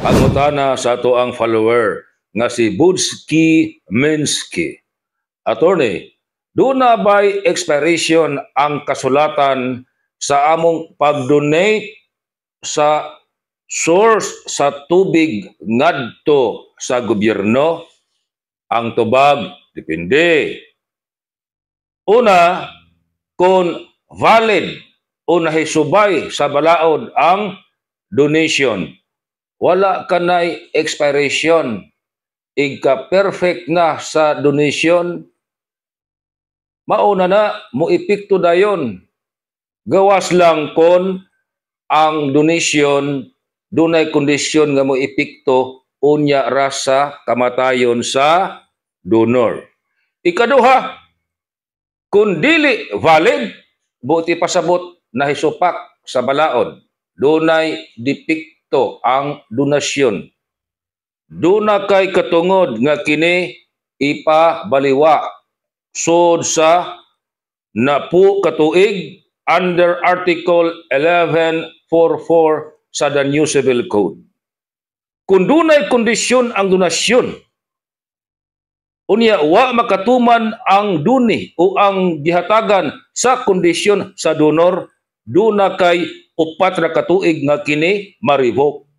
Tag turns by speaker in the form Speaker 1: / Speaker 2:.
Speaker 1: Pangutana sa atoang follower nga si Budski Minsky. Attorney, duna ba'y expiration ang kasulatan sa among pag-donate sa source sa tubig ngadto sa gobyerno? Ang tubag, depende. Una, kung valid o nahisubay sa balaod ang donation, wala kanay expiration. Igka-perfect na sa donation, mauna na mo epekto dayon. Gawas lang kon ang donation dunay kondisyon nga mo epekto unya ra sa kamatayon sa donor. Ikaduha, kung dili valid, buot pasabot nahisupak sa balaod, dunay depekto ang donasyon. Duna kay katungod nga kini ipabaliwa sud sa 10 ka tuig under Article 1144 sa the New Civil Code. Kung dunay kondisyon ang donasyon, unya wa makatuman ang donee o ang gihatagan sa kondisyon sa donor, duna kay 4 ra ka tuig nga kini ma-revoke.